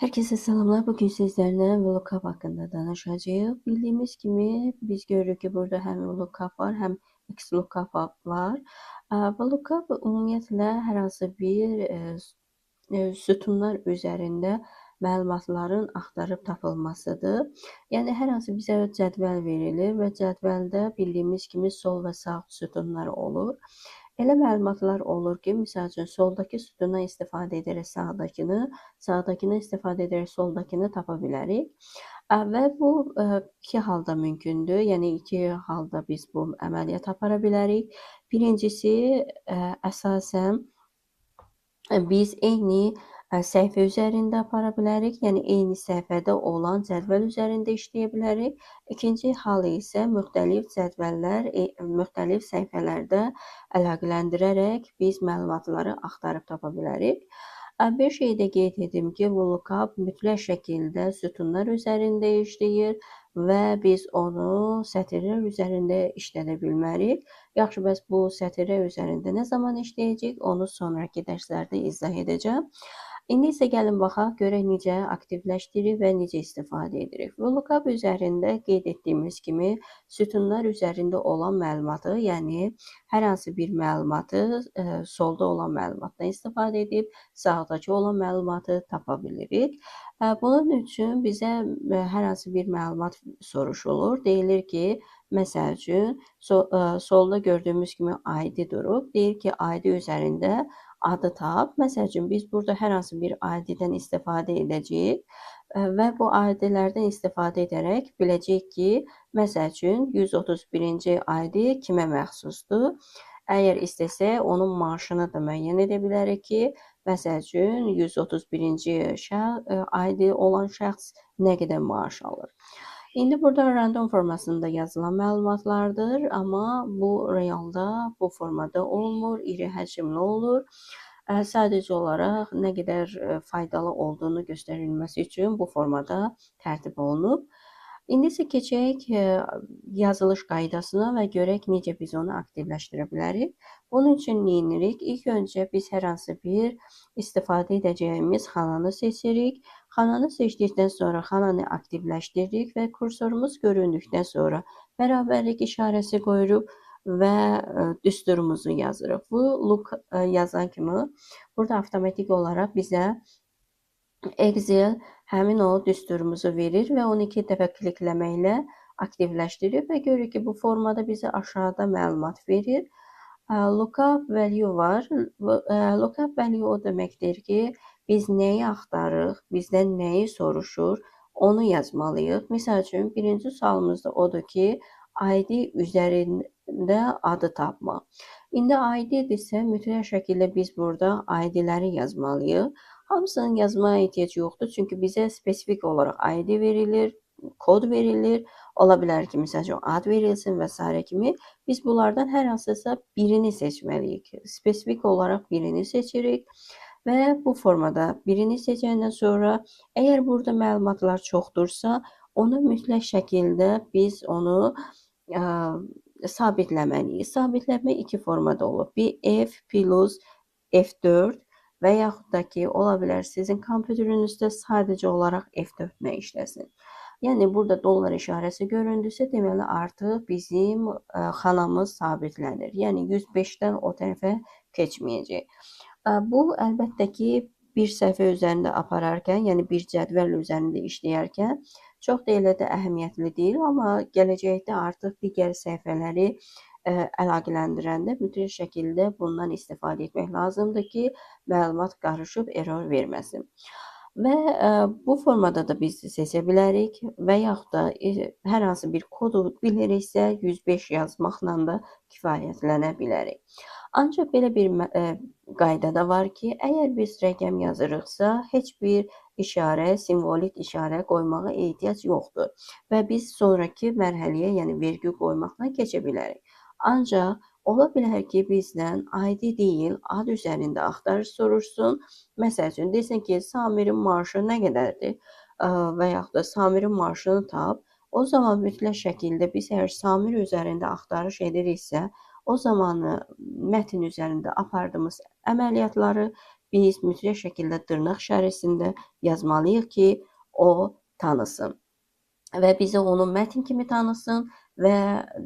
Herkese selamlar. Bugün sizlerle VLOOKUP hakkında danışacağıq. Bildiyimiz kimi biz görürük ki, burada həm VLOOKUP var, həm XLOOKUP var. VLOOKUP ümumiyyətlə hər hansı bir sütunlar üzərində məlumatların axtarıb tapılmasıdır. Yəni, hər hansı bizə cədvəl verilir və cədvəldə bildiyimiz kimi sol və sağ sütunlar olur. Elə məlumatlar olur ki, misal üçün, soldakı sütundan istifadə edərək sağdakını, sağdakını istifadə edərək soldakını tapa bilərik. Və bu iki halda mümkündür. Yəni, iki halda biz bu əməliyyatı apara bilərik. Birincisi, əsasən biz eyni səhifə üzərində apara bilərik. Yəni, eyni səhifədə olan cədvəl üzərində işləyə bilərik. İkinci hal isə müxtəlif cədvəllər, müxtəlif səhifələrdə əlaqələndirərək biz məlumatları axtarıb tapa bilərik. Bir şey də qeyd edim ki, VLOOKUP mütləq şəkildə sütunlar üzərində işləyir və biz onu sətirlər üzərində işlədə bilmərik. Yaxşı, bəs bu sətirlər üzərində nə zaman işləyəcəyik, onu sonraki dərslərdə izah edəcəm. İndi isə gəlin baxaq, görək necə aktivləşdiririk və necə istifadə edirik. VLOOKUP üzərində qeyd etdiyimiz kimi sütunlar üzərində olan məlumatı, yəni hər hansı bir məlumatı solda olan məlumatdan istifadə edib, sağdakı olan məlumatı tapa bilirik. Bunun üçün bizə hər hansı bir məlumat soruşulur. Deyilir ki, məsəl üçün, solda gördüyümüz kimi ID durub. Deyir ki, ID üzərində adı tap. Məsəl üçün, biz burada hər hansı bir I D-dən istifadə edəcəyik və bu I D-lərdən istifadə edərək biləcəyik ki, məsəl üçün, 131-ci ID kimə məxsusdur. Əgər istəsək, onun maaşını da müəyyən edə bilərik ki, məsəl üçün, 131-ci ID olan şəxs nə qədər maaş alır. İndi burada random formasında yazılan məlumatlardır, amma bu realda bu formada olmur, iri həcmli olur. Sadəcə olaraq nə qədər faydalı olduğunu göstərilməsi üçün bu formada tərtib olunub. İndi isə keçək yazılış qaydasına və görək necə biz onu aktivləşdirə bilərik. Bunun üçün nə edirik? İlk öncə biz hər hansı bir istifadə edəcəyimiz xananı seçirik. Xananı seçdikdən sonra xananı aktivləşdiririk və kursorumuz göründükdən sonra bərabərlik işarəsi qoyuruq və düsturumuzu yazırıq. Bu look yazan kimi burada avtomatik olaraq bizə Excel həmin o düsturumuzu verir və onu iki dəfə klikləməklə aktivləşdirir və görürük ki, bu formada bizə aşağıda məlumat verir. Lookup value var. Lookup value o deməkdir ki, biz nəyi axtarırıq, bizdən nəyi soruşur, onu yazmalıyıq. Misal üçün, birinci sualımızda odur ki, ID üzərində adı tapmaq. İndi I D-dirsə, mütləq şəkildə biz burada I D-ləri yazmalıyıq. Hamısını yazmaya ehtiyac yoxdur, çünki bizə spesifik olaraq ID verilir, kod verilir. Ola bilər ki, misal üçün, ad verilsin və sairə kimi. Biz bunlardan hər hansısa birini seçməliyik. Spesifik olaraq birini seçirik və bu formada birini seçəndən sonra əgər burada məlumatlar çoxdursa, onu mütləq şəkildə biz onu sabitləməliyik. Sabitləmə iki formada olur. Bir F plus F4 və yaxud da ki, ola bilər sizin kompüterinizdə sadəcə olaraq F4-nə işləsin. Yəni, burada dollar işarəsi göründüysə, deməli, artıq bizim xanamız sabitlənir. Yəni, 105-dən o tərəfə keçməyəcək. Bu, əlbəttə ki, bir səhifə üzərində apararkən, yəni bir cədvəl üzərində işləyərkən çox da elə də əhəmiyyətli deyil, amma gələcəkdə artıq digər səhifələri əlaqələndirəndə mütləq şəkildə bundan istifadə etmək lazımdır ki, məlumat qarışıb error verməsin. Və bu formada da biz seçə bilərik və yaxud da hər hansı bir kodu biliriksə, 105 yazmaqla da kifayətlənə bilərik. Ancaq belə bir qayda da var ki, əgər biz rəqəm yazırıqsa, heç bir işarə, simvolik işarə qoymağa ehtiyac yoxdur və biz sonrakı mərhələyə, yəni vergül qoymaqla keçə bilərik. Ancaq ola bilər ki, bizdən ID deyil, ad üzərində axtarış soruşsun. Məsəl üçün, desin ki, Samirin maaşı nə qədərdir? Və yaxud da Samirin maaşını tap. O zaman mütləq şəkildə biz əgər Samir üzərində axtarış ediriksə, o zamanı mətn üzərində apardığımız əməliyyatları biz mütləq şəkildə dırnaq işarəsində yazmalıyıq ki, o tanısın və bizə onu mətn kimi tanısın və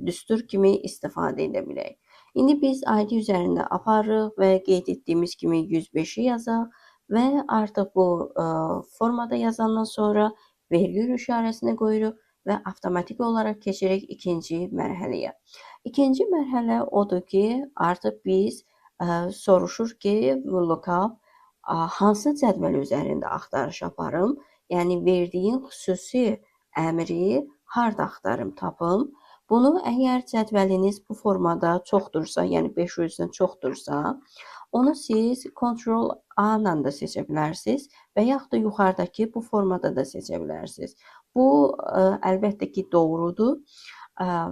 düstur kimi istifadə edə bilək. İndi biz ID üzərində aparırıq və qeyd etdiyimiz kimi 105-i yazaq və artıq bu formada yazandan sonra vergül işarəsini qoyuruq və avtomatik olaraq keçirik ikinci mərhələyə. İkinci mərhələ odur ki, artıq biz soruşur ki, VLOOKUP hansı cədvəl üzərində axtarış aparım? Yəni verdiyin xüsusi əmri harda axtarım, tapım? Bunu əgər cədvəliniz bu formada çoxdursa, yəni 500-dən çoxdursa, onu siz Ctrl A ilə də seçə bilərsiniz və yaxud da yuxarıdakı bu formada da seçə bilərsiniz. Bu əlbəttə ki, doğrudur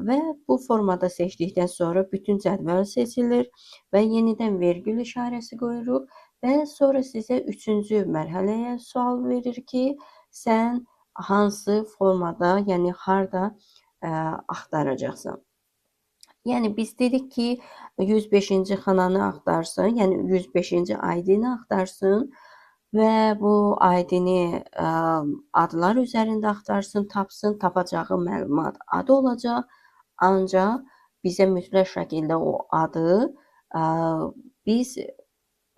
və bu formada seçdikdən sonra bütün cədvəl seçilir və yenidən vergül işarəsi qoyuruq və sonra sizə üçüncü mərhələyə sual verir ki, sən hansı formada, yəni harda axtaracaqsan. Yəni biz dedik ki, 105-ci xananı axtarsın, yəni 105-ci ID-ni axtarsın və bu ID-ni adlar üzərində axtarsın, tapsın, tapacağı məlumat adı olacaq. Ancaq bizə mütləq şəkildə o adı biz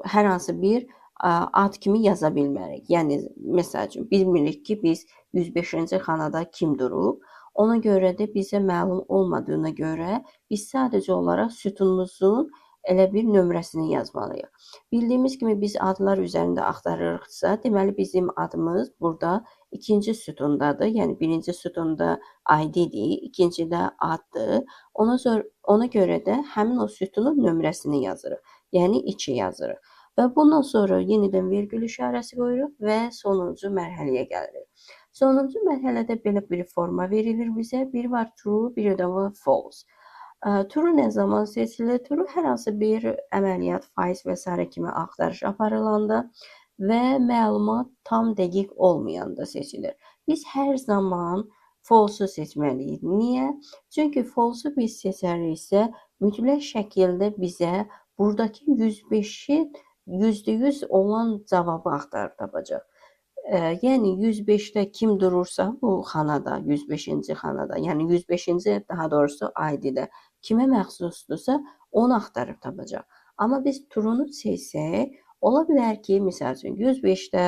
hər hansı bir ad kimi yaza bilmərik. Yəni, məsəl üçün, bilmirik ki, biz 105-ci xanada kim durub. Ona görə də bizə məlum olmadığına görə biz sadəcə olaraq sütunumuzun elə bir nömrəsini yazmalıyıq. Bildiyimiz kimi biz adlar üzərində axtarırıqsa, deməli bizim adımız burada ikinci sütundadır. Yəni birinci sütunda ID-dir, ikincidə addır. Ona görə də həmin o sütunun nömrəsini yazırıq. Yəni 2 yazırıq. Və bundan sonra yenidən vergül işarəsi qoyuruq və sonuncu mərhələyə gəlirik. Sonuncu mərhələdə belə bir forma verilir bizə. Bir var true, bir də var false. True nə zaman seçilir? True hər hansı bir əməliyyat, faiz və sairə kimi axtarış aparılanda və məlumat tam dəqiq olmayanda seçilir. Biz hər zaman false-u seçməliyik. Niyə? Çünki false-u biz seçəriksə, mütləq şəkildə bizə buradakı 105-i %100 olan cavabı axtarıb tapacaq. Yəni 105-də kim durursa bu xanada, 105-ci xanada, yəni 105-ci daha doğrusu ID-də kimə məxsusdursa onu axtarıb tapacaq. Amma biz true-nu seçsək, ola bilər ki, misal üçün 105-də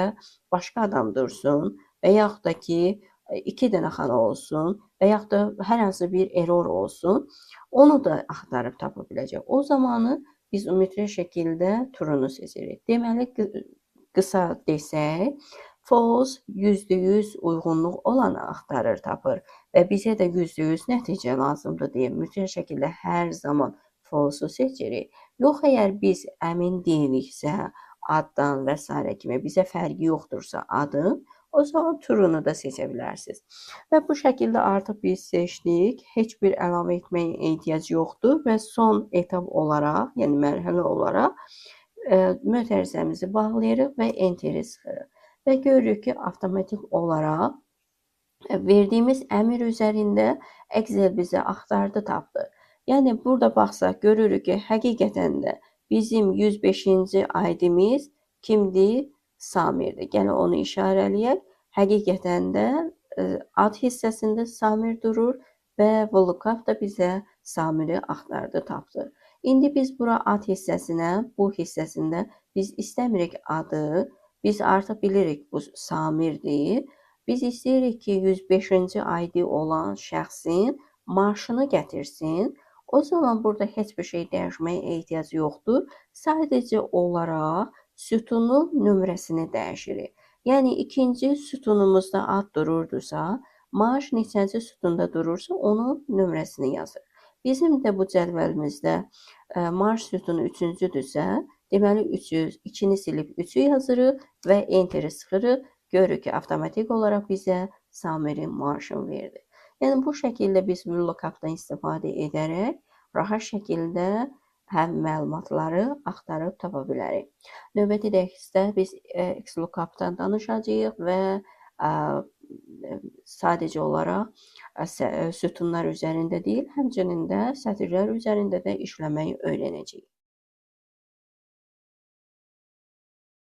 başqa adam dursun və yaxud da ki, 2 dənə xana olsun və yaxud da hər hansı bir error olsun, onu da axtarıb tapa biləcək. O zamanı biz mütləq şəkildə true-nu seçirik. Deməli, qısa desək, false %100 uyğunluq olanı axtarır, tapır və bizə də %100 nəticə lazımdır deyə mütləq şəkildə hər zaman false-u seçirik. Yox, əgər biz əmin deyiliksə, addan və sairə kimi bizə fərqi yoxdursa adın, o zaman true-nu da seçə bilərsiniz. Və bu şəkildə artıq biz seçdik. Heç bir əlavə etməyə ehtiyac yoxdur və son etap olaraq, yəni mərhələ olaraq mötərizəmizi bağlayırıq və Enter-i sıxırıq. Və görürük ki, avtomatik olaraq verdiyimiz əmir üzərində Excel bizə axtardı, tapdı. Yəni burada baxsaq görürük ki, həqiqətən də bizim 105-ci ID-miz kimdir? Samirdir. Gəlin onu işarələyək. Həqiqətən də ad hissəsində Samir durur və VLOOKUP da bizə Samiri axtardı, tapdı. İndi biz bura ad hissəsinə, bu hissəsində biz istəmirik adı, biz artıq bilirik bu Samirdir. Biz istəyirik ki, 105-ci ID olan şəxsin maaşını gətirsin. O zaman burada heç bir şey dəyişməyə ehtiyac yoxdur. Sadəcə olaraq sütunun nömrəsini dəyişirik. Yəni ikinci sütunumuzda ad dururdusa, maaş neçənci sütunda durursa, onun nömrəsini yazır. Bizim də bu cədvəlimizdə maaş sütunu üçüncüdürsə, deməli 300, 2-ni silib 3-ü yazırıq və Enter-i sıxırıq. Görürük ki, avtomatik olaraq bizə Samirin maaşını verdi. Yəni bu şəkildə biz VLOOKUP-dan istifadə edərək rahat şəkildə həm məlumatları axtarıb tapa bilərik. Növbəti dərsdə biz XLOOKUP-dan danışacağıq və sadəcə olaraq sütunlar üzərində deyil, həmçinin də sətirlər üzərində də işləməyi öyrənəcəyik.